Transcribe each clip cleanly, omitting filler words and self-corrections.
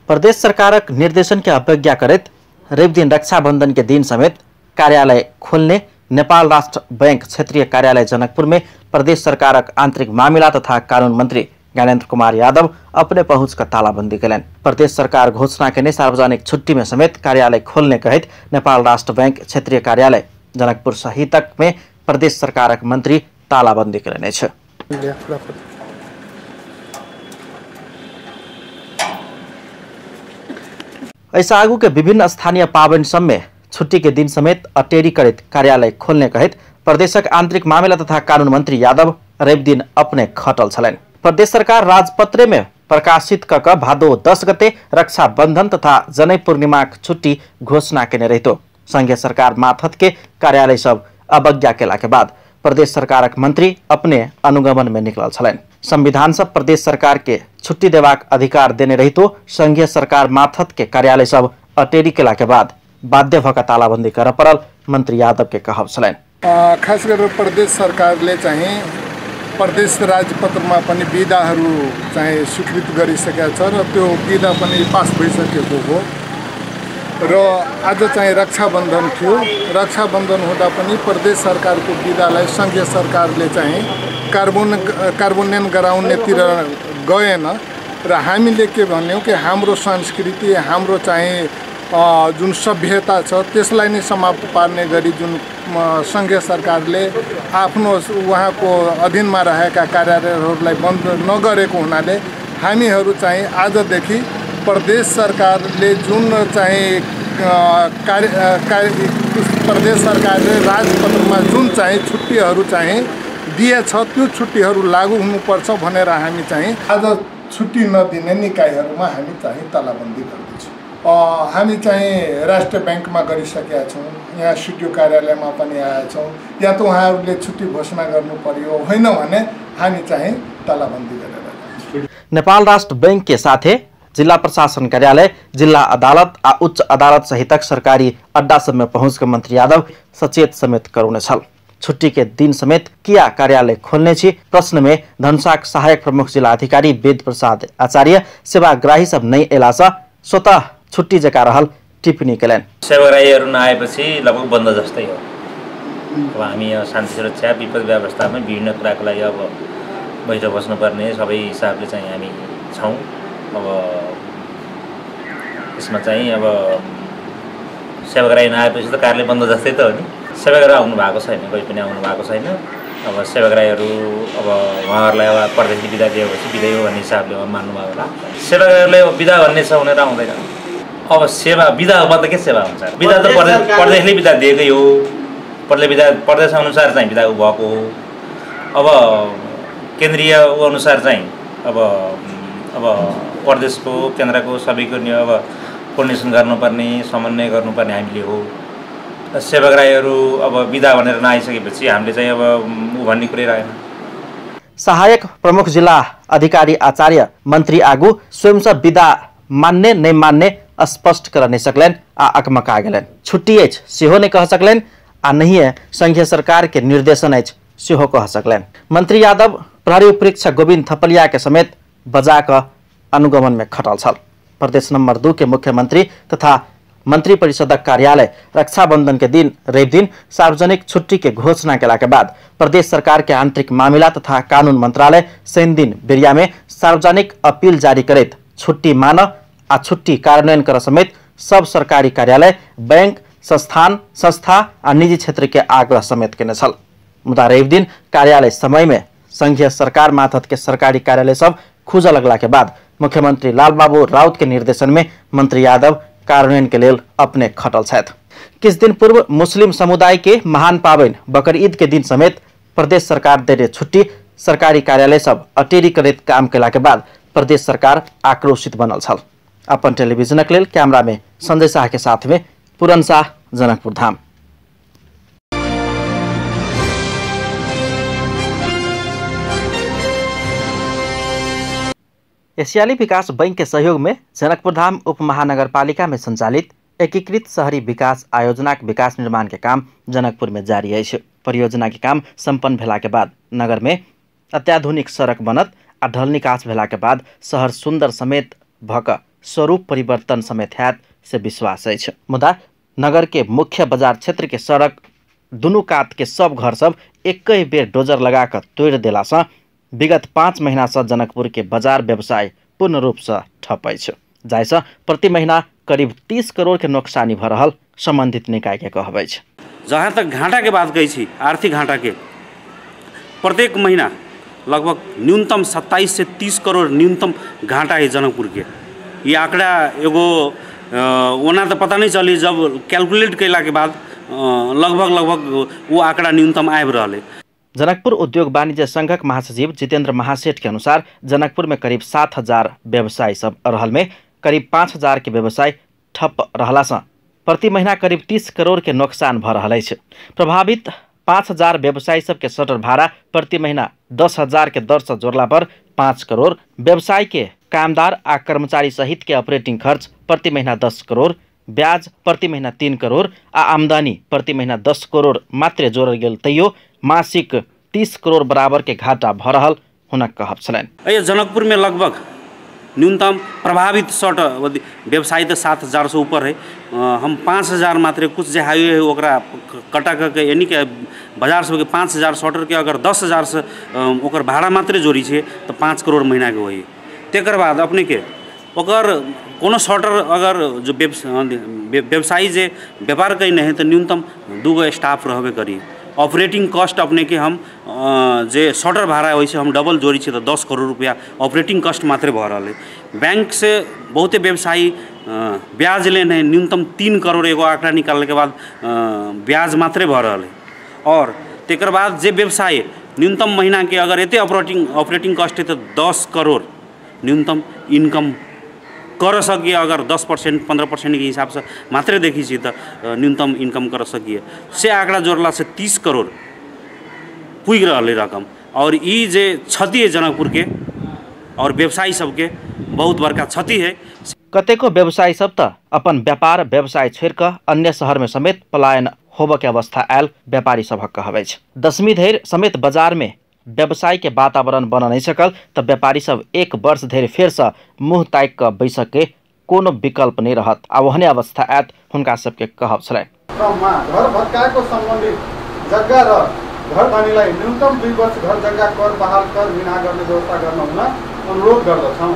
प्रदेश सरकारक निर्देशन के अवज्ञा करैत रवि दिन रक्षाबंधन के दिन समेत कार्यालय खोलने नेपाल राष्ट्र बैंक क्षेत्रीय कार्यालय जनकपुर में प्रदेश सरकारक आंतरिक मामिला तथा कानून मंत्री ज्ञानेन्द्र कुमार यादव अपने पहुंच कर तालाबंदी कयलनि। प्रदेश सरकार घोषणा केने सार्वजनिक छुट्टी में समेत कार्यालय खोलने कहैत नेपाल राष्ट्र बैंक क्षेत्रीय कार्यालय जनकपुर सहितक में प्रदेश सरकारक मंत्री तालाबंदी कयलनि अछि। ऐसा आगू के विभिन्न स्थानीय पाबनि सब में छुट्टी के दिन समेत अटेरी करैत कार्यालय खोलने कहैत प्रदेशक आंतरिक मामिला तथा कानून मंत्री यादव रवि दिन अपने खटल छलनि। प्रदेश सरकार राजपत्रे में प्रकाशित क क भादो 10 गते रक्षाबंधन तथा जनई पूर्णिमाक छुट्टी घोषणा केने रहितो संघीय सरकार माथत के कार्यालय सब अवज्ञा केला के बाद प्रदेश सरकारक मंत्री अपने अनुगमन में निकलल छलनि। संविधान सब प्रदेश सरकार के छुट्टी देबाक अधिकार देने रहितो संघीय सरकार माथत के कार्यालय सब अटेरी केला के बाद बाध्य भऽ तालाबंदी करऽ पड़ल मंत्री यादव के कहब छलनि। खास गरेर प्रदेश सरकारले चाहिँ प्रदेश राजपत्रमा पनि बिदाहरू चाहिँ स्वीकृत गरिसकेको छ र त्यो बिदा पनि पास भइसकेको हो र आज चाहिँ रक्षाबन्धन थियो। रक्षाबन्धन हुँदा पनि प्रदेश सरकारको बिदालाई सङ्घीय सरकारले चाहिँ कार्बोन्यन गराउनेतिर गएन र हामीले के भन्यौँ कि हाम्रो संस्कृति, हाम्रो चाहिँ जुन सभ्यता छ त्यसलाई नै समाप्त पार्ने गरी जुन सङ्घीय सरकारले आफ्नो उहाँको अधीनमा रहेका कार्यालयहरूलाई बन्द नगरेको हुनाले हामीहरू चाहिँ आजदेखि प्रदेश सरकारले जुन चाहिँ प्रदेश सरकारले राजपत्रमा जुन चाहिँ छुट्टीहरू चाहिँ दिएछ त्यो छुट्टीहरू लागू हुनुपर्छ भनेर हामी चाहिँ आज छुट्टी नदिने निकायहरूमा हामी चाहिँ तालाबन्दी गर्दैछौँ। हामी चाहिँ राष्ट्र ब्याङ्कमा गरिसकेका छौँ, यहाँ सिडिओ कार्यालयमा पनि आएका छौँ। या त उहाँहरूले छुट्टी घोषणा गर्नु पर्यो, होइन भने हामी चाहिँ तालाबन्दी गरेर जान्छौँ। नेपाल राष्ट्र बैंक के साथे जिल्ला प्रशासन कार्यालय, जिल्ला अदालत आ उच्च अदालत सहितक सरकारी अड्डा सब में पहुँच के मंत्री यादव सचेत समेत करौने छल। छुट्टी के दिन समेत किया कार्यालय खोलने छी प्रश्न में धनुषाक सहायक प्रमुख जिला अधिकारी वेद प्रसाद आचार्य सेवाग्राही सब नहीं एला से स्वतः छुट्टी जका रहल टिप्पणी कयलनि। सेवाग्राहीहरू नआएपछि लगभग बन्द जस्तै हो। अब हामी शान्ति सुरक्षा विपद व्यवस्थामा विभिन्न कुराको लागि अब बैठक बस्नुपर्ने सबै हिसाबले चाहिँ हामी छौँ। अब यसमा चाहिँ अब सेवाग्राही नआएपछि त कार्यालय बन्द जस्तै त हो नि। सेवाग्राही आउनु भएको छैन, कोही पनि आउनु भएको छैन। अब सेवाग्राहीहरू अब उहाँहरूलाई अब प्रदेशले बिदा दिएपछि बिदै हो भन्ने हिसाबले मान्नुभयो होला। सेवाग्राहीहरूले अब बिदा भन्ने छ भनेर आउँदैन। अब सेवा बिदा हो त के सेवा हुन्छ? बिदा त प्रदेशले बिदा दिएकै हो, प्रदेशले बिदा प्रदेश अनुसार चाहिँ बिदा भएको हो। अब केन्द्रीय ऊ अनुसार चाहिँ अब अब प्रदेशको केन्द्रको सबैको अब कोर्डिनेसन गर्नुपर्ने, समन्वय गर्नुपर्ने हामीले हो। सेवाग्राहीहरू अब बिदा भनेर नआइसकेपछि हामीले चाहिँ अब ऊ भन्ने कुरै रहेन। सहायक प्रमुख जिल्ला अधिकारी आचार्य मंत्री आगू स्वयं से बिदा मान्ने नहीं मान्ने स्पष्ट कर नहीं सकलनि आ अकमका गेलनि। छुट्टी अछि सेहो नहीं कह सकलनि आ नहिए संघीय सरकार के निर्देशन अछि सेहो कह सकलनि। मंत्री यादव प्रहरी उपरीक्षक गोविंद थपलिया के समेत बजा कऽ अनुगमन में खटल छल। प्रदेश नंबर 2 के मुख्यमंत्री तथा मंत्री परिषदक कार्यालय रक्षाबंधन के दिन रवि दिन सार्वजनिक छुट्टी के घोषणा केला के बाद प्रदेश सरकार के आंतरिक मामिला तथा कानून मंत्रालय शनि दिन बेरिया में सार्वजनिक अपील जारी करैत छुट्टी मान आ छुट्टी कार्यान्वयन कर समेत सब सरकारी कार्यालय, बैंक, संस्थान, संस्था आ निजी क्षेत्र के आग्रह समेत केने छल। मुदा रवि दिन कार्यालय समय में संघीय सरकार माथत के सरकारी कार्यालय सब खुजऽ लगला के बाद मुख्यमंत्री लालबाबू राउत के निर्देशन में मंत्री यादव कार्यान्वयन के लेल अपने खटल छथि। किछु दिन पूर्व मुस्लिम समुदाय के महान पाबनि बकरीद के दिन समेत प्रदेश सरकार देने छुट्टी सरकारी कार्यालय सब अटेरी करैत काम केला के बाद प्रदेश सरकार आक्रोशित बनल छल। अपन टेलीविजनक लेल कैमरा में संजय शाह के साथ में पूरन शाह, जनकपुर धाम। एशियाली विकास बैंक के सहयोग में जनकपुर धाम उप महानगरपालिका में संचालित एकीकृत शहरी विकास आयोजना के विकास निर्माण के काम जनकपुर में जारी अछि। परियोजना के काम संपन्न भेला के बाद नगर में अत्याधुनिक सड़क बनत आ ढल निकास भेला के बाद शहर सुंदर समेत भक स्वरूप परिवर्तन समेत हैत से विश्वास अछि। मुदा नगर के मुख्य बाजार क्षेत्र के सड़क दुनू कात के सब घर सब एकै बेर डोजर लगा कऽ तोड़ि देलासँ विगत 5 महीनासँ जनकपुर के बाजार व्यवसाय पूर्ण रूपसँ ठप अछि, जाहिसँ प्रति महीना करीब 30 करोड़ के नोकसानी भऽ रहल संबंधित निकाय के कहब अछि। जहाँ तक घाटा के बात कहै छी, आर्थिक घाटा के प्रत्येक महीना लगभग न्यूनतम 27 से 30 करोड़ न्यूनतम घाटा है जनकपुर के। ये आंकड़ा एगो ओना तो पता नहीं चली, जब कैलकुलेट कैला के बाद लगभग लगभग वो आंकड़ा न्यूनतम आबि रहल है। जनकपुर उद्योग वाणिज्य संघक महासचिव जितेंद्र महासेठ के अनुसार जनकपुर में करीब 7000 व्यवसायी सब रहल में करीब 5000 के व्यवसाय ठप रहलासँ प्रति महीना करीब 30 करोड़ के नोकसान भऽ रहल अछि। प्रभावित 5000 व्यवसायी सबके शटर भाड़ा प्रति महीना 10,000 के दर से जोड़ला पर 5 करोड़, व्यवसाय के कामदार आ कर्मचारी सहित के ऑपरेटिंग खर्च प्रति महीना 10 करोड़, ब्याज प्रति महीना 3 करोड़ आ आमदनी प्रति महीना 10 करोड़ मात्र जोड़ल गेल तैयो मासिक 30 करोड़ बराबर के घाटा भऽ रहल हुनक कहब छलनि। जनकपुर में लगभग न्यूनतम प्रभावित शर्ट व्यवसायी तो 7000 से ऊपर है, हम 5000 मात्र कुछ जे हाईवे है ओकरा कटा करके यानी कि बाजार सबके 5000 शटर के अगर 10,000 से ओकर भाड़ा मात्र जोड़ी छे तो 5 करोड़ महीना के होई। तेकर बाद अपने के ओकर कोनो शटर अगर जो व्यवसायी जे व्यापार कहीं है तो न्यूनतम 2 गो स्टाफ रहबे करी। ऑपरेटिंग कॉस्ट अपने के हम जे शटर भाड़ा होइ छै हम डबल जोड़ी छी तो 10 करोड़ रुपया ऑपरेटिंग कॉस्ट मात्र भऽ रहल है। बैंक से बहुते व्यवसायी ब्याज लेने है, न्यूनतम 3 करोड़ एगो आंकड़ा निकालने के बाद ब्याज मात्र भऽ रहल है। और तेकर बाद जे व्यवसायी न्यूनतम महीना के अगर एते ऑपरेटिंग कॉस्ट है तो 10 करोड़ न्यूनतम इनकम कर सकिए, अगर 10% 15% के हिसाब से मात्र देखी छी तो न्यूनतम इनकम कर सकिए। से आंकड़ा जोड़ला से 30 करोड़ पुगि रहल है रकम। और ई जे क्षति है जनकपुर के और व्यवसायी सबके बहुत बड़का क्षति है। कतेको व्यवसायी सब त अपन व्यापार व्यवसाय छोड़ कऽ अन्य शहर में समेत पलायन होबऽ के अवस्था आयल व्यापारी सभक कहब अछि। दशमी धरि समेत बाजार में व्यवसाय के वातावरण बन नहीं सकल त व्यापारी सब 1 वर्ष धरि फेर से मुँह ताकि कऽ बैसक के कोनो विकल्प नहीं रहत आ ओहने अवस्था आयत हुनका सबके कहब छलनि। घर भत्काएको सम्बन्धित जग्गा र घर धनीलाई न्यूनतम 2 वर्ष घर जग्गा कर बहाल कर विना गर्ने व्यवस्था गर्न हुन अनुरोध गर्दछौँ।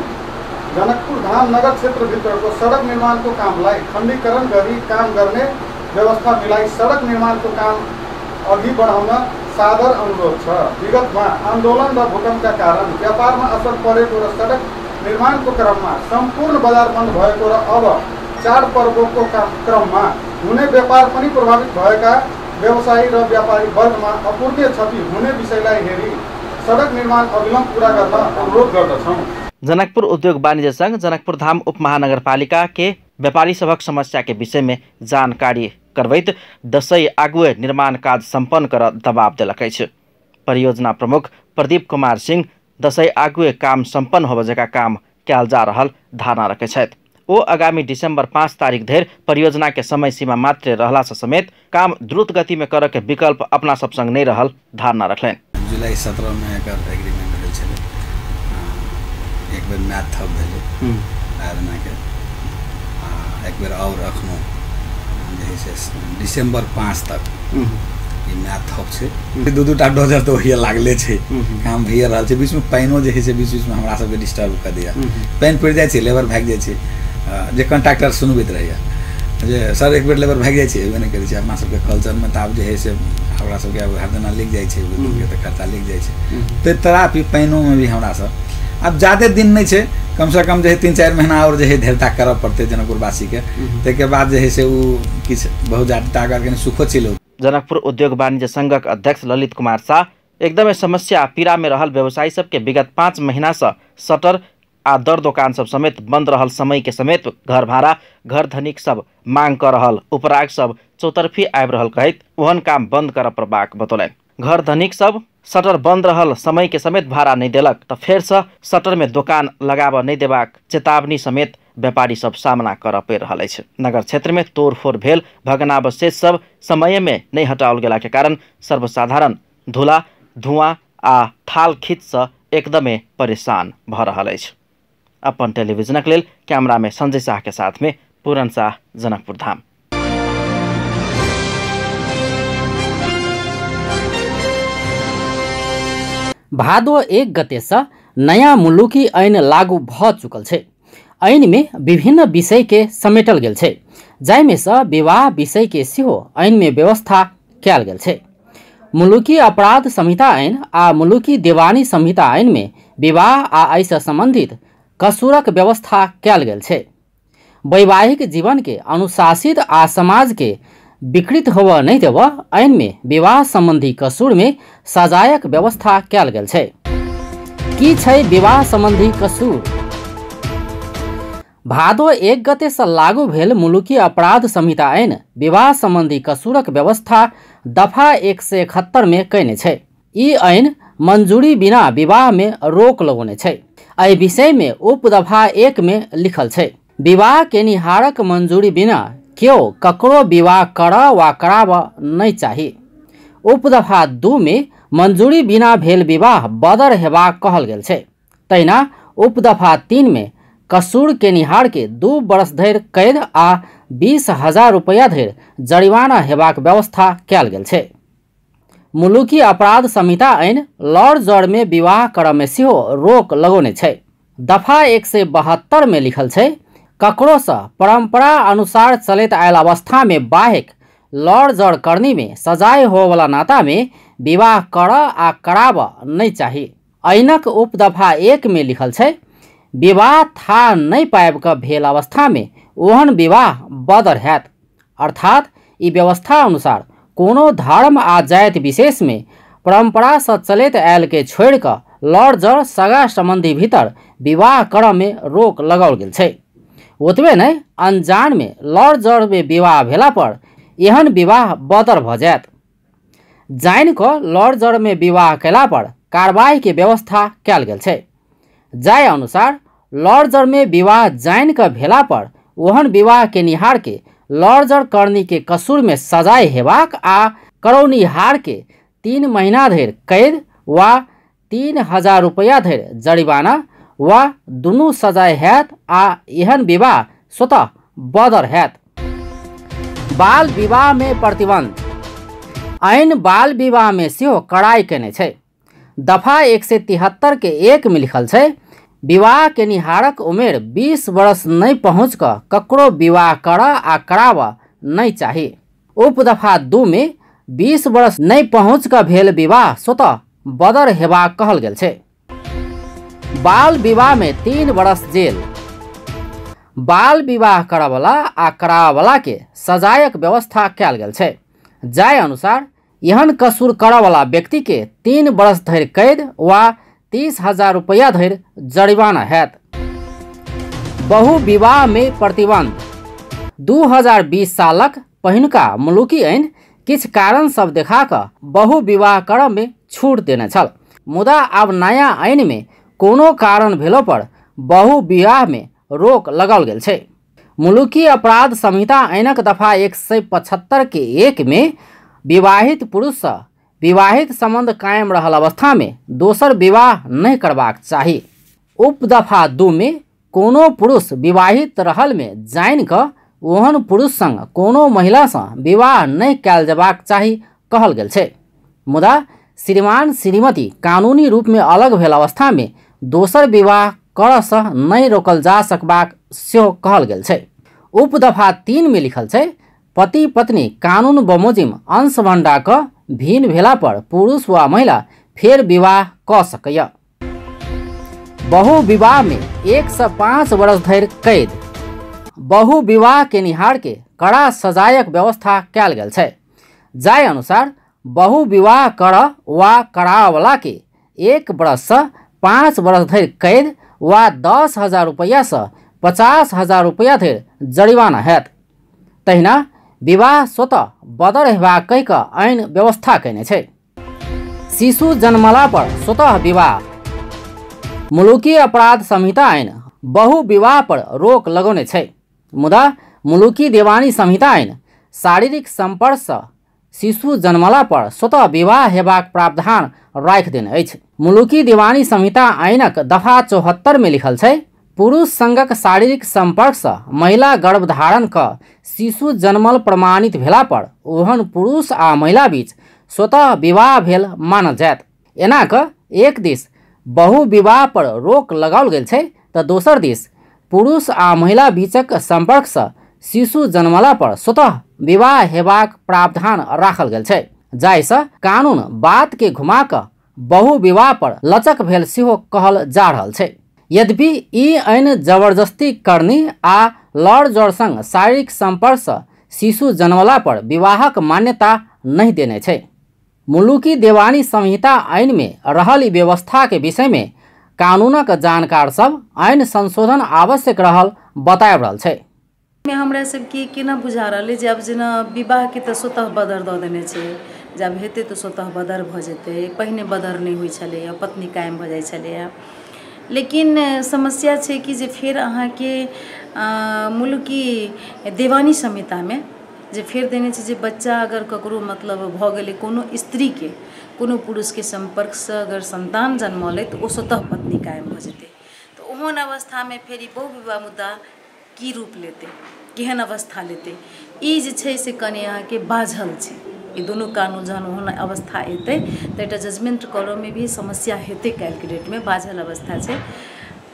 जनकपुर धाम नगर क्षेत्रभित्रको सडक निर्माणको कामलाई खण्डीकरण गरी काम गर्ने व्यवस्था मिलाई सडक निर्माणको काम अघि बढाउन सादर अनुरोध छ। विगतमा आन्दोलन र भूकम्पका कारण व्यापारमा असर परेको र सडक निर्माणको क्रममा सम्पूर्ण बजार बन्द भएको र अब चाडपर्वको क्रममा हुने व्यापार पनि प्रभावित भएका व्यवसायी र व्यापारी वर्गमा अपूर्णीय क्षति हुने विषयलाई हेरी सडक निर्माण अविलम्ब पूरा गर्न अनुरोध गर्दछौँ। जनकपुर उद्योग वाणिज्य संघ जनकपुर धाम उपमहानगरपालिका के व्यापारी सभक समस्या के विषय में जानकारी करबैत दसैँ आगुए निर्माण काज सम्पन्न कर दबाव देलक अछि। परियोजना प्रमुख प्रदीप कुमार सिंह दसैँ आगुए काम सम्पन्न होबय जकाँ काम कयल जा रहल धारणा रखै छथि। ओ आगामी दिसंबर 5 तारीख धरि परियोजना के समय सीमा मात्र रहला से समेत काम द्रुत गति में करऽ के विकल्प अपना सब संग नहीं रहल धारणा रखलनि। जुलाई 17 में एकर एग्रीमेंट भेल छलै, एक बेर मैथ थप भेलै आयोजना के, एक बेर और अखनो जे से दिसंबर 5 तक ई मैथ थप छै। दू टा डोजर तऽ ओहिए लागले छै, काम भइए रहल छै। बीचमे पानिओ जे है से बीच बीचमे हमरा सबके डिस्टर्ब कऽ दैए, पानि पड़ि जाइ छै लेबर भागि जाइ छै, जे कॉन्ट्रैक्टर सुनबैत रहैए जे सर एक बेर लेबर भागि जाइ छै, एबे नहि करै छै। अपना सबके कल्चरमे तऽ आब जे है से हमरा सबके आब हरदना लिख जाइ छै, तऽ खर्चा लिख जाइ छै। तऽ तरापि पानिओमे भी हमरा सब आब जादे दिन नहि छै, कमसँ कम जे है 3-4 महीना आओर जे है धैर्यता करऽ पड़तै जनकपुरवासीके। ताहिके बाद जे है से ओ किछु बहुत जादा ताकत कनि सुखो चलि। जनकपुर उद्योग वाणिज्य संघक अध्यक्ष ललित कुमार शाह एकदमै समस्या पीड़ा में रहल व्यवसायी सबके विगत 5 महीना से शटर आ दर दोकान सब समेत बंद रहल समय के समेत घर भाड़ा घर धनिक सब मांग कर रहल उपराग सब चौतरफी आबि रहल कहैत ओहन काम बंद करऽ पड़बाक बतौलनि। घर धनिक सब शटर बंद रहल समय के समेत भाड़ा नहीं देलक तऽ फेर से शटर में दोकान लगाबऽ नहीं देबाक चेतावनी समेत व्यापारी सब सामना करऽ पड़ि रहल अछि। नगर क्षेत्र में तोड़फोड़ भेल भग्नावशेष सब समय में नहीं हटाओल गेला के कारण सर्वसाधारण धूला धुआं आ थाल खींच से एकदमै परेशान भऽ रहल अछि। अपन टेलिभिजनक लेल कैमरा में संजय शाह के साथ में पूरन शाह, जनकपुर धाम। भादो 1 गते से नया मुलुकी ऐन लागू भ चुकल छै। ऐन में विभिन्न विषय के समेटल गेल छै, जाहिमे से विवाह विषय के सेहो ऐन में व्यवस्था कयल गेल छै। मुलुकी अपराध संहिता ऐन आ मुलुकी देवानी संहिता ऐन में विवाह आ एहिसँ संबंधित कसूरक व्यवस्था कयल गेल छै। वैवाहिक जीवन के अनुशासित आ समाज के विकृत होबऽ नहि देबऽ ऐन में विवाह संबंधी कसूर में सजायक व्यवस्था कयल गेल छै। की छै विवाह संबंधी कसूर? भादो 1 गते से लागू भेल मुलुकी अपराध संहिता ऐन विवाह संबंधी कसूरक व्यवस्था दफा 171 में कयने छै। ई ऐन मंजूरी बिना विवाह में रोक लगौने छै। एहि विषय में उपदफा 1 में लिखल छै, विवाह केनिहारक मंजूरी बिना केओ ककरो विवाह कर वा कराबऽ नहि चाही। उपदफा 2 में मंजूरी बिना भेल विवाह बदर हेबाक कहल गेल छै। तहिना उपदफा 3 में कसूर केनिहार के 2 वर्ष धरि कैद आ 20,000 रुपया धरि जरिमाना हेबाक व्यवस्था कयल गेल छै। मुलुकी अपराध संहिता ऐन लड़ जड़ में विवाह करऽ में सेहो रोक लगौने छै। दफा 172 में लिखल छै, ककरोसँ परंपरा अनुसार चलैत आयल अवस्था में बाहेक लड़ जड़ करनी में सजाय होवला नाता में विवाह कर आ कराबऽ नहि चाही। ऐनक उपदफा 1 में लिखल छै, विवाह था नहि पाबि कऽ भेल अवस्था में ओहन विवाह बदर हैत। अर्थात ई व्यवस्था अनुसार कोनो धर्म आ जाति विशेष में परंपरा से चलैत आयल के छोड़ि कऽ लड़ जड़ सगा संबंधी भीतर विवाह करऽ में रोक लगाओल गेल छै। ओतबे नहि, अनजान में लड़ जड़ में विवाह भेला पर एहन विवाह बदर भऽ जायत। जानि कऽ लड़ जड़ में विवाह कयला पर कार्रवाई के व्यवस्था कयल गेल छै। जाहि अनुसार लड़ जड़ में विवाह जानि कऽ भेला पर ओहन विवाह केनिहार के लड़ जड़ करनी के कसूर में सजाय हेबाक आ करौनिहार के 3 महीना धरि कैद वा 3,000 रुपया धरि जरिमाना वा दुनू सजाय हैत आ एहन विवाह स्वतः बदर हैत। बाल विवाह में प्रतिबंध। ऐन बाल विवाह में सेहो कड़ाई कयने छै। दफा 173 के 1 में लिखल छै, विवाह केनिहारक उमेर 20 वर्ष नहि पहुँच कऽ ककरो विवाह कर आ कराबऽ नहि चाही। उपदफा 2 में 20 वर्ष नहि पहुँच कऽ भेल विवाह स्वतः बदर हेबाक कहल गेल छै। बाल विवाह में 3 वर्ष जेल। बाल विवाह करऽवला आ कराबऽवला के सजायक व्यवस्था कयल गेल छै। जाहि अनुसार एहन कसूर करऽवला व्यक्ति के 3 वर्ष धरि कैद वा 30,000 रुपया धरि जरिमाना हैत। बहुविवाह में प्रतिबंध। 2020 सालक पहिनुका मुलुकी ऐन किछु कारण सब देखा कऽ बहुविवाह करऽ में छूट देने छल, मुदा आब नया ऐन में कोनो कारण भेलो पर बहुविवाह में रोक लगाओल गेल छै। मुलुकी अपराध संहिता ऐनक दफा 175 के 1 में विवाहित पुरुषसँ विवाहित संबंध कायम रहल अवस्था में दोसर विवाह नहि करबाक चाही। उपदफा 2 में कोनो पुरुष विवाहित रहल में जानि कऽ ओहन पुरुष संग कोनो महिलासँ विवाह नहि कयल जेबाक चाही कहल गेल छै। मुदा श्रीमान श्रीमती कानूनी रूप में अलग भेल अवस्था में दोसर विवाह करऽसँ नहि रोकल जा सकबाक सेहो कहल गेल छै। उपदफा 3 में लिखल छै, पति पत्नी कानून बमोजिम अंश भंडा कऽ भिन्न भेला पर पुरुष वा महिला फेर विवाह कऽ सकैए। बहुविवाह में 1 से 5 वर्ष धरि कैद। बहुविवाह केनिहार के कड़ा सजायक व्यवस्था कयल गेल छै। जाहि अनुसार बहुविवाह कर वा करावला के 1 वर्ष से 5 वर्ष धरि कैद वा 10,000 रुपया से 50,000 रुपया धरि जरिमाना हैत। तहिना विवाह स्वतः बदर हेबाक कहि कऽ ऐन व्यवस्था कयने छै। शिशु जन्मला पर स्वतः विवाह। मुलुकी अपराध संहिता ऐन बहुविवाह पर रोक लगौने छै, मुदा मुलुकी देवानी संहिता ऐन शारीरिक संपर्क सँ शिशु जन्मला पर स्वतः विवाह हेबाक प्रावधान राखि देने अछि। मुलुकी दीवानी संहिता ऐनक दफा 74 में लिखल छै, पुरुष संगक शारीरिक संपर्क से महिला गर्भधारण क शिशु जन्मल प्रमाणित भेला पर ओहन पुरुष आ महिला बीच स्वतः विवाह भेल मानल जायत। एना क एक दिस बहुविवाह पर रोक लगाओल गेल छै त दोसर दिस पुरुष आ महिला बीचक संपर्क से शिशु जन्मला पर स्वतः विवाह हेबाक प्रावधान राखल गेल छै, जाहिसँ कानून बात के घुमा क बहुविवाह पर लचक भेल सेहो कहल जा रहल छै। यद्यपि ई ऐन जबरदस्ती करनी आ लड़ जड़ संग शारीरिक संपर्क से शिशु जन्मला पर विवाहक मान्यता नहीं देने छै। मुलुकी देवानी संहिता ऐन में रहल ई व्यवस्था के विषय में कानूनक जानकार सब ऐन संशोधन आवश्यक रहल बताबि रहल छै। में हमरा सबके केना बुझा रहल जे आब जेना विवाहके तऽ स्वतः बदर दऽ देने छै, जब हेतै तऽ स्वतः बदर भऽ जेतै। पहिने बदर नहि होइ छलैए, पत्नी कायम भऽ जाइ छलैए। लेकिन समस्या छै कि जे फेर अहाँके मुलुकी देवानी संहितामे जे फेर देने छै जे बच्चा अगर ककरो मतलब भऽ गेलै, कोनो स्त्रीके कोनो पुरुषके सम्पर्कसँ अगर सन्तान जन्मलै तऽ ओ स्वतः पत्नी कायम भऽ जेतै। तऽ ओहन अवस्थामे फेर ई बहुविवाह मुद्दा की रूप लेतै, केहन अवस्था लेतै, ई जे छै से कनि अहाँके बाझल छै। ई दुनू कानून जहन ओहन अवस्था एतै तऽ एकटा जजमेंट करऽमे भी समस्या हेतै। काल्हिके डेटमे बाझल अवस्था छै।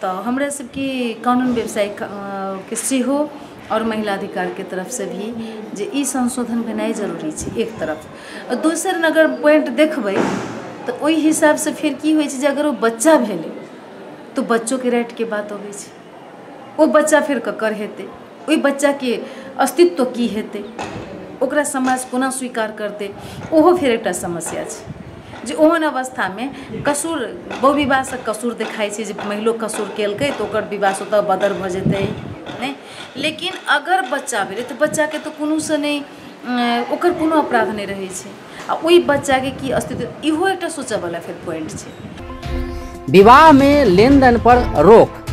तऽ हमरा सबके कानून व्यवसायिक के सेहो और महिला अधिकारके तरफसँ भी जे ई संशोधन भेनाइ जरूरी छै एक तरफ। दोसर अगर पॉइंट देखबै तऽ ओहि हिसाबसँ फेर की होइ छै जे अगर ओ बच्चा भेलै तऽ बच्चोके राइटके बात अबै छै। ओ बच्चा फेर ककर हेतै, ओहि बच्चाके अस्तित्व की हेतै, ओकरा समाज कोना स्वीकार करतै, ओहो फेर एकटा समस्या छै। जे ओहन अवस्थामे कसूर बहुविवाहसँ कसूर देखाइ छै जे महिलो कसूर केलकै तऽ ओकर विवाह स्वतः बदर भऽ जेतै, नहि। लेकिन अगर बच्चा भेलै तऽ बच्चाके तऽ कोनोसँ नहि, ओकर कोनो अपराध नहि रहै छै। आ ओहि बच्चाके की अस्तित्व, इहो एकटा सोचऽवला फेर पॉइंट छै। विवाह में लेनदेन पर रोक।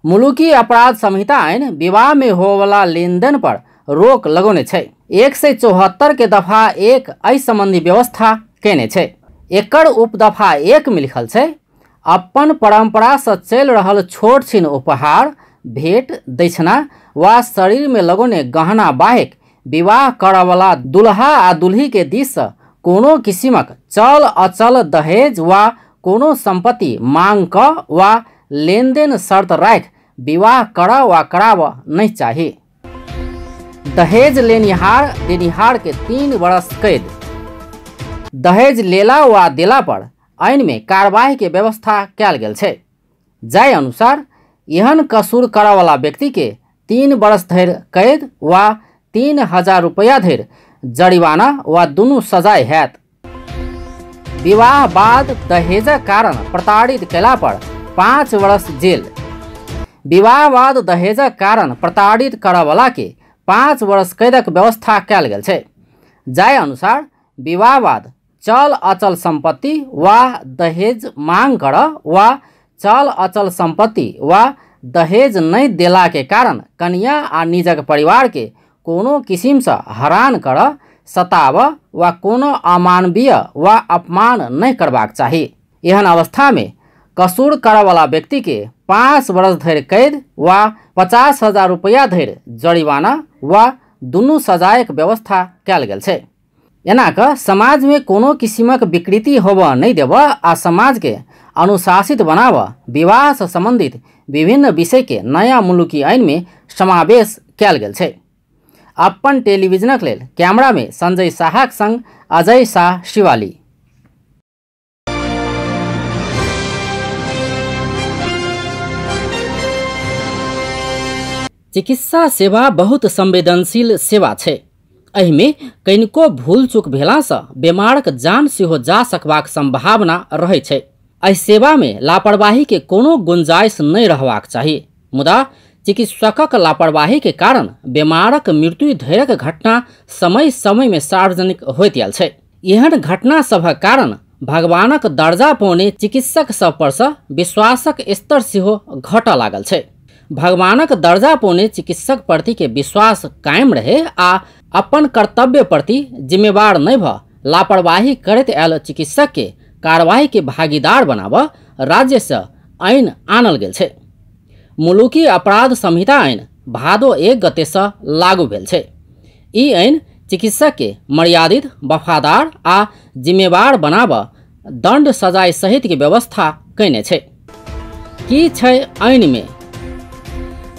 मुलुकी अपराध संहिता ऐन विवाह में होवला लेनदेन पर रोक लगौने छै। 174 के दफा 1 एहि संबंधी व्यवस्था केने छै। एकर उपदफा 1 में लिखल छै, अपन परंपरा से चलि रहल छोट छिन उपहार, भेंट, दक्षिणा वा शरीर में लगौने गहना बाहेक विवाह करऽवला दुल्हा आ दुल्ही के दिस से कोनो किसिमक चल अचल दहेज वा कोनो संपत्ति मांग क वा लेनदेन शर्त राखि विवाह कर वा कराब नहीं चाही। दहेज लेनिहार देनिहार के 3 वर्ष कैद। दहेज लेला वा देला पर ऐन में कार्यवाही के व्यवस्था कयल गेल छै, जाहि अनुसार एहन कसूर करऽवला व्यक्ति के 3 वर्ष धरि कैद वा 3000 रुपया धरि जरिमाना वा दुनू सजाय हैत। विवाह बाद दहेजक कारण प्रताड़ित कयला पर 5 वर्ष जेल। विवाह बाद दहेजक कारण प्रताड़ित करऽवला के 5 वर्ष कैदक व्यवस्था कयल गेल छै, जाहि अनुसार विवाह बाद चल अचल संपत्ति वा दहेज मांग कर वा चल अचल संपत्ति वा दहेज नहि देला के कारण कन्या आ निजक परिवार के कोनो किसिमसँ हरान कर, सताब वा कोनो अमानवीय वा अपमान नहि करबाक चाही। एहन अवस्था में कसूर करऽवला व्यक्ति के 5 वर्ष धरि कैद वा 50,000 रुपया धरि जरिमाना वा दुनू सजायक व्यवस्था कयल गेल छै। एना क समाज में कोनो किसिमक विकृति होबऽ नहि देबऽ आ समाज के अनुशासित बनाबऽ विवाह से संबंधित विभिन्न विषय के नया मुलुकी ऐन में समावेश कयल गेल छै। अपन टेलीविजनक लेल कैमरा में संजय साहक संग अजय शाह, शिवाली। चिकित्सा सेवा बहुत संवेदनशील सेवा छै। एहिमे कनिको भूल चूक भेलासँ बेमारक जान सेहो जा सकबाक संभावना रहै छै। एहि सेवामे लापरवाही के कोनो गुंजाइश नहि रहबाक चाही, मुदा चिकित्सकक लापरवाही के कारण बेमारक मृत्यु धरिक घटना समय समय में सार्वजनिक होइत आयल छै। एहन घटना सभक कारण भगवानक दर्जा पौने चिकित्सक सब परसँ विश्वासक स्तर सेहो घटऽ लागल छै। भगवानक दर्जा पौने चिकित्सक प्रति के विश्वास कायम रहे आ अपन कर्तव्य प्रति जिम्मेवार नहि भऽ लापरवाही करैत आयल चिकित्सक के कार्रवाई के भागीदार बनाबऽ राज्य से ऐन आनल गेल छै। मुलुकी अपराध संहिता ऐन भादो 1 गते से लागू भेल छै। ई ऐन चिकित्सक के मर्यादित, वफादार आ जिम्मेवार बनाब दंड सजाय सहित के व्यवस्था कयने छै। की छै ऐन में?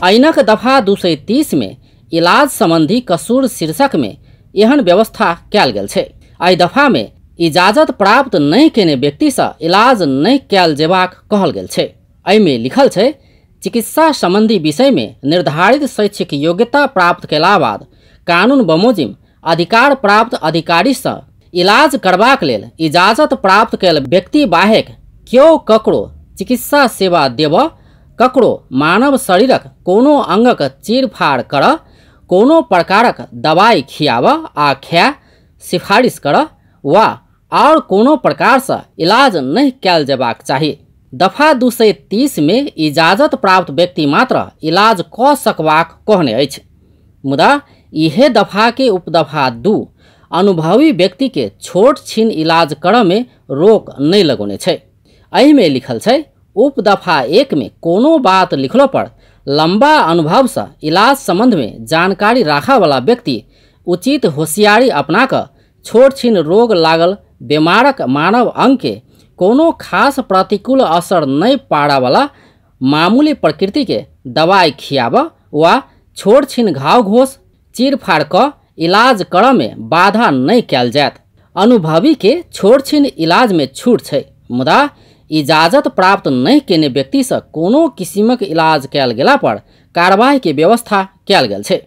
ऐनक दफा 230 में इलाज संबंधी कसूर शीर्षक में एहन व्यवस्था कयल गेल छै। एहि दफा में इजाजत प्राप्त नहि केने व्यक्ति से इलाज नहि कयल जेबाक कहल गेल छै। एहिमे लिखल छै, चिकित्सा संबंधी विषय में निर्धारित शैक्षिक योग्यता प्राप्त कयला बाद कानून बमोजिम अधिकार प्राप्त अधिकारी से इलाज करबाक लेल इजाजत प्राप्त कयल व्यक्ति बाहेक केओ ककरो चिकित्सा सेवा देब, ककरो मानव शरीरक कोनो अंगक चीरफाड़ कर, कोनो प्रकारक दवाई खियाब आ खाय सिफारिश कर वा और कोनो प्रकार से इलाज नहीं कयल जेबाक चाही। दफा 230 में इजाजत प्राप्त व्यक्ति मात्र इलाज क सकबाक कहने अछि। मुदा इहे दफा के उपदफा 2 अनुभवी व्यक्ति के छोट छिन इलाज कर में रोक नहीं लगौने छै। एहिमे लिखल छै, उपदफा 1 में कोनो बात लिखलो पर लंबा अनुभव से इलाज संबंध में जानकारी राखा वाला व्यक्ति उचित होशियारी अपना कऽ छोट छिन रोग लागल बीमारक मानव अंग के कोनो खास प्रतिकूल असर नहीं पाड़ा वाला मामूली प्रकृति के दवाई खियाब वा छोट छिन घाव घोस चीरफाड़ कऽ इलाज कर में बाधा नहीं कयल जायत। अनुभवी के छोट छिन इलाज में छूट छै, मुदा इजाजत प्राप्त नहीं केने व्यक्ति से कोनो किसिमक इलाज कयल गेला पर कार्रवाई के व्यवस्था कयल गेल छै।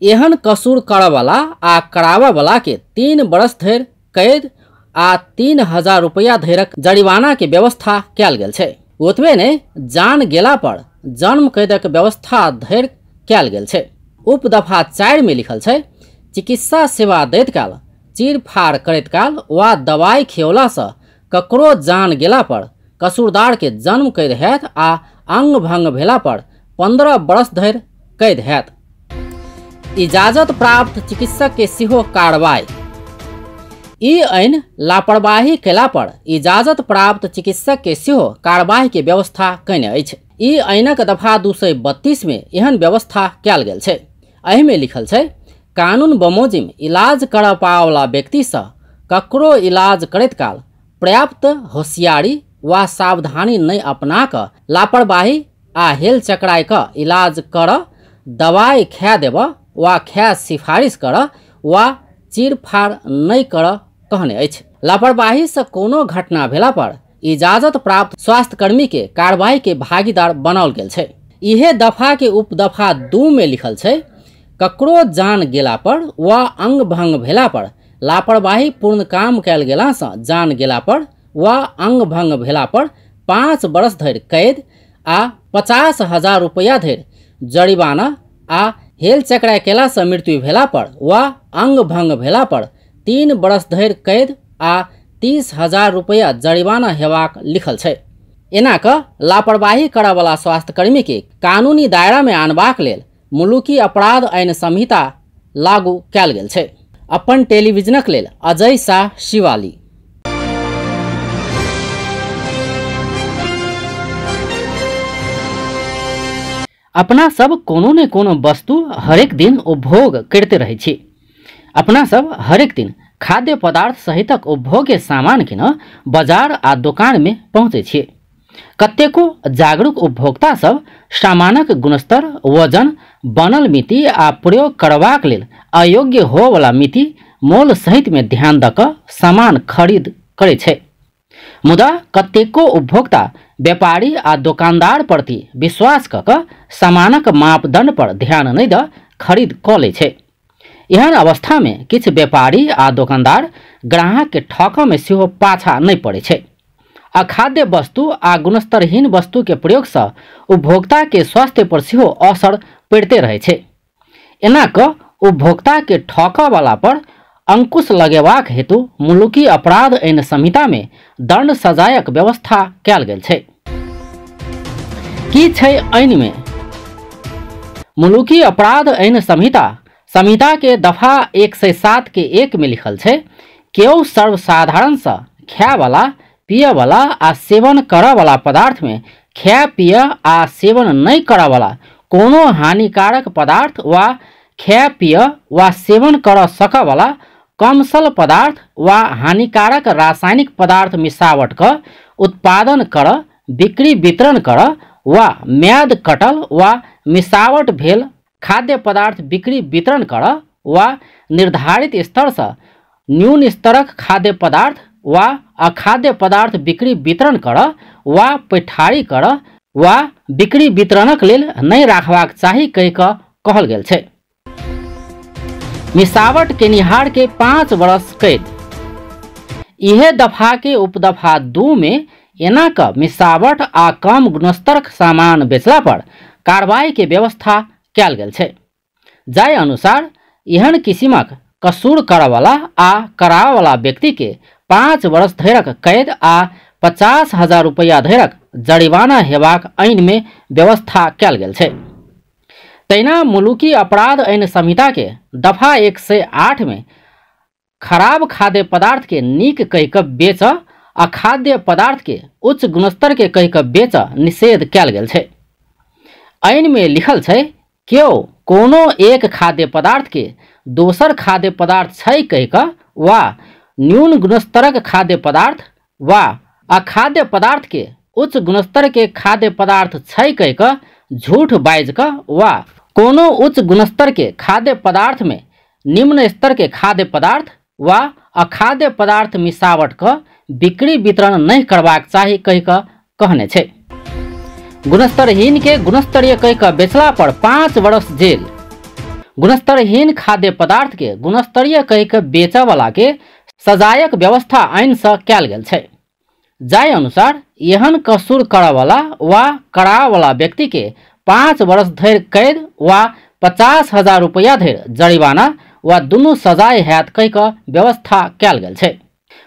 एहन कसूर करऽवला आ कराबऽवला के 3 वर्ष धरि कैद आ 3000 रुपया धरिक जरिमाना के व्यवस्था कयल गेल छै। ओतबे नहि, जान गेला पर जन्म कैदक व्यवस्था धरि कयल गेल छै। उपदफा 4 में लिखल छै, चिकित्सा सेवा दैत काल, चीरफाड़ करैत काल वा दवाई खियौला से ककरो जान गेला पर कसूरदार के जन्म कैद हैत आ अंग भंग भेला पर 15 वर्ष धरि कैद हैत। इजाजत प्राप्त चिकित्सक के सेहो कार्रवाई। ई ऐन लापरवाही कयला पर इजाजत प्राप्त चिकित्सक के सेहो कार्रवाई के व्यवस्था कयने अछि। ई ऐनक दफा 232 में एहन व्यवस्था कयल गेल छै। एहिमे लिखल छै, कानून बमोजिम इलाज कर पावला व्यक्ति से ककरो इलाज करैत काल पर्याप्त होशियारी वा सावधानी नहीं अपना कऽ लापरवाही आ हेल चकराय कऽ इलाज कर, दवाई खा देब वा खा सिफारिश कर वा चीरफाड़ नहीं कर कहने अछि। लापरवाही से कोनो घटना भेला पर इजाजत प्राप्त स्वास्थ्यकर्मी के कार्रवाई के भागीदार बनाओल गेल छै। इहे दफा के उपदफा 2 में लिखल छै, ककरो जान गेला पर वा अंग भंग भेला पर लापरवाही पूर्ण काम कयल गेला से जान गेला पर वा अंग भंग भेला पर 5 वर्ष धरि कैद आ 50,000 रुपया धरि जरिमाना आ हेल चकराय केला से मृत्यु भेला पर वा अंग भंग भेला पर 3 वर्ष धरि कैद आ 30,000 रुपया जरिमाना हेबाक लिखल छै। एना कऽ लापरवाही करऽवला स्वास्थ्यकर्मी के कानूनी दायरा में आनबाक लेल मुलुकी अपराध ऐन संहिता लागू कयल गेल छै। अपन टेलीविजनक लेल अजय शाह, शिवाली। अपना सब कोनो ने कोनो वस्तु हरेक दिन उपभोग करते रहै छी। अपना सब हरेक दिन खाद्य पदार्थ सहितक उपभोग्य सामान किन बाजार आ दोकान में पहुँचै छी। कतेको जागरूक उपभोक्ता सब सामानक गुणस्तर, वजन, बनल मिति आ प्रयोग करबाक लेल अयोग्य होवला मिति मोल सहित में ध्यान दऽ कऽ सामान खरीद करै छै। मुदा कतेको उपभोक्ता व्यापारी आ दोकानदार प्रति विश्वास कऽ कऽ सामानक मापदंड पर ध्यान नहि दऽ खरीद कऽ लै छै। एहन अवस्था में किछु व्यापारी आ दोकानदार ग्राहक के ठकऽ में सेहो पाछा नहि पड़ै छै। अखाद्य वस्तु आ गुणस्तरहीन वस्तु के प्रयोग से उपभोक्ता के स्वास्थ्य पर सेहो असर पड़िते रहै छै। एना कऽ उपभोक्ता के ठकऽ वाला पर अंकुश लगेबाक हेतु मुलुकी अपराध ऐन संहिता में दंड सजायक व्यवस्था कयल गेल छै। की छै ऐन में? मुलुकी अपराध ऐन संहिता संहिता के दफा 107 के 1 में लिखल छै, केओ सर्वसाधारण से खायवला, पियवला आ सेवन करऽवला पदार्थ में खाय पिय आ सेवन नहि करऽवला कोनो हानिकारक पदार्थ वा खाय पिय वा सेवन कर सकऽवला कमसल पदार्थ वा हानिकारक रासायनिक पदार्थ मिसावट क उत्पादन कर, बिक्री वितरण कर वा म्याद कटल वा मिसावट भेल खाद्य पदार्थ बिक्री वितरण कर वा निर्धारित स्तरसँ न्यून स्तरक खाद्य पदार्थ वा अखाद्य पदार्थ बिक्री वितरण कर वा पैठारी कर वा बिक्री वितरणक लेल नहि राखबाक चाही कहि कऽ कहल गेल छै। मिसावट केनिहार के 5 वर्ष कैद। इहे दफा के उपदफा 2 में एना क मिसावट आ कम गुणस्तरक सामान बेचला पर कार्रवाई के व्यवस्था कयल गेल छै। जाहि अनुसार एहन किसिमक कसूर करऽवला आ करावला व्यक्ति के 5 वर्ष धरिक कैद आ 50,000 रुपैया धरिक जरिमाना हेबाक ऐन में व्यवस्था कयल गेल छै। तहिना मुलुकी अपराध ऐन संहिता के दफा 108 में खराब खाद्य पदार्थ के नीक कहि कऽ बेच आ खाद्य पदार्थ के उच्च गुणस्तर के कहि कऽ बेच निषेध कयल गेल छै। ऐन में लिखल छै केओ कोनो एक खाद्य पदार्थ के दोसर खाद्य पदार्थ छै कहि कऽ वा न्यून गुणस्तरक खाद्य पदार्थ वा अखाद्य पदार्थ के उच्च गुणस्तर के खाद्य पदार्थ छै कहि कऽ झूठ बाजि कऽ वा कोनो उच्च गुणस्तर के खाद्य पदार्थ में निम्न स्तर के खाद्य पदार्थ वा अखाद्य पदार्थ मिसावट कऽ बिक्री वितरण नहि करबाक चाही कहि कऽ कहने छै। गुणस्तरहीन के गुणस्तरीय कहि कऽ बेचला पर 5 वर्ष जेल। गुणस्तरहीन खाद्य पदार्थ के गुणस्तरीय कहि कऽ बेचऽवला के सजायक व्यवस्था ऐन सँ कयल गेल छै। जाहि अनुसार एहन कसूर करऽवला वा करावला व्यक्ति के 5 वर्ष धरि कैद वा 50,000 रुपैया धरि जरिमाना वा दुनू सजाय हैत कहि कऽ व्यवस्था कयल गेल छै।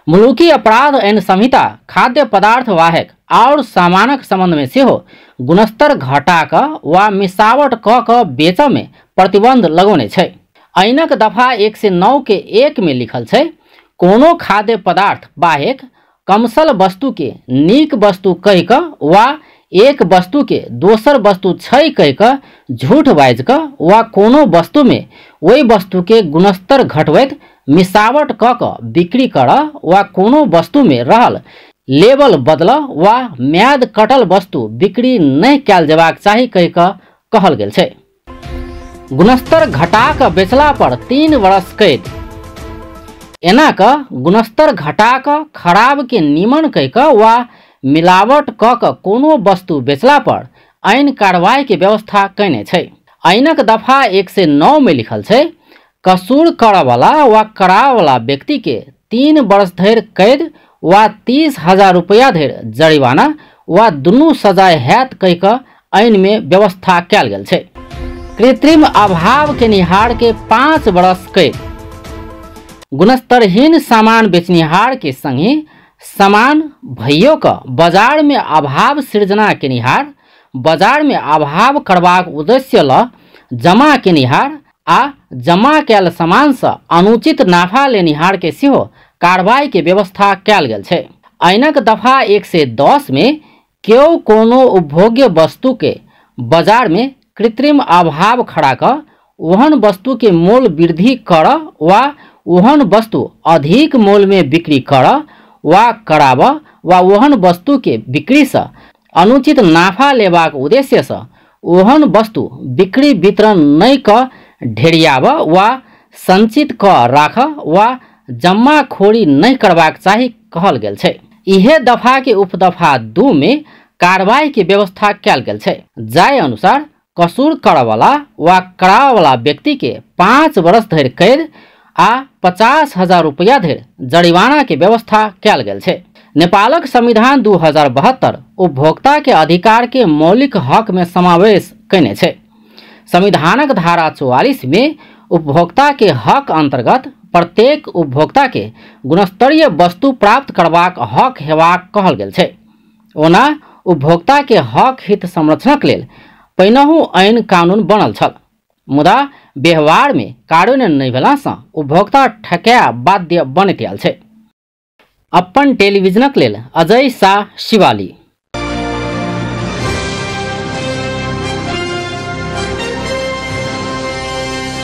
मुलुकी अपराध ऐन संहिता खाद्य पदार्थ वाहक आओर सामानक संबंध में सेहो गुणस्तर घटा कऽ वा मिसावट कऽ कऽ बेचऽ में प्रतिबंध लगौने छै। ऐनक दफा 109 के 1 में लिखल छै कोनो खाद्य पदार्थ बाहेक कमसल वस्तु के नीक वस्तु कहि कऽ वा एक वस्तु के दोसर वस्तु छै कहि कऽ झूठ बाजि कऽ वा कोनो वस्तु में ओहि वस्तु के गुणस्तर घटबैत मिसावट कऽ कऽ बिक्री करऽ वा कोनो वस्तु में रहल लेबल बदल वा म्याद कटल वस्तु बिक्री नहि कयल जेबाक चाही कहि कऽ कहल गेल छै। गुणस्तर घटा कऽ बेचला पर 3 वर्ष कैद। एना कऽ गुणस्तर घटा कऽ खराब के नीमन कहि कऽ वा मिलावट कऽ कऽ कोनो वस्तु बेचला पर ऐन कार्रवाई के व्यवस्था कयने छै। ऐनक दफा 109 में लिखल छै कसूर करऽवला वा करावला व्यक्ति के 3 वर्ष धरि कैद वा 30,000 रुपैया धरि जरिमाना वा दुनू सजाय हैत कहि कऽ ऐन में व्यवस्था कयल गेल छै। कृत्रिम अभाव केनिहार के 5 वर्ष कैद। गुणस्तरहीन सामान बेचनिहार के संगे सामान भइयो कऽ बाजार में अभाव सृजना केनिहार, बाजार में अभाव करबाक उद्देश्य लऽ जमा केनिहार आ जमा कयल सामानसँ अनुचित नाफा लेनिहार के सेहो कार्रवाई के व्यवस्था कयल गेल छै। ऐनक दफा 110 में केओ कोनो उपभोग्य वस्तु के बाजार में कृत्रिम अभाव खड़ा कऽ ओहन वस्तु के मोल वृद्धि कर वा ओहन वस्तु अधिक मोल में बिक्री कर वा कराब वा ओहन वस्तु के बिक्रीसँ अनुचित नाफा लेबाक उद्देश्यसँ ओहन वस्तु बिक्री वितरण नहि कऽ ढेरियाब वा संचित कऽ राख वा जमाखोरी नहि करबाक चाही कहल गेल छै। इहे दफा के उपदफा 2 में कार्रवाई के व्यवस्था कयल गेल छै। जाहि अनुसार कसूर करऽवला वा करावला व्यक्ति के 5 वर्ष धरि कैद आ 50,000 रुपैया धरि जरिमाना के व्यवस्था कयल गेल छै। नेपालक संविधान 2072 उपभोक्ता के अधिकार के मौलिक हक में समावेश कयने छै। संविधानक धारा 44 में उपभोक्ता के हक अंतर्गत प्रत्येक उपभोक्ता के गुणस्तरीय वस्तु प्राप्त करबाक हक हेबाक कहल गेल छै। ओना उपभोक्ता के हक हित संरक्षणक लेल पहिनहु ऐन कानून बनल छल, मुदा व्यवहार में कार्यान्वयन नहि भेलासँ उपभोक्ता ठकाय बाध्य बनैत आयल छै। अपन टेलीविजनक लेल अजय शाह, शिवाली।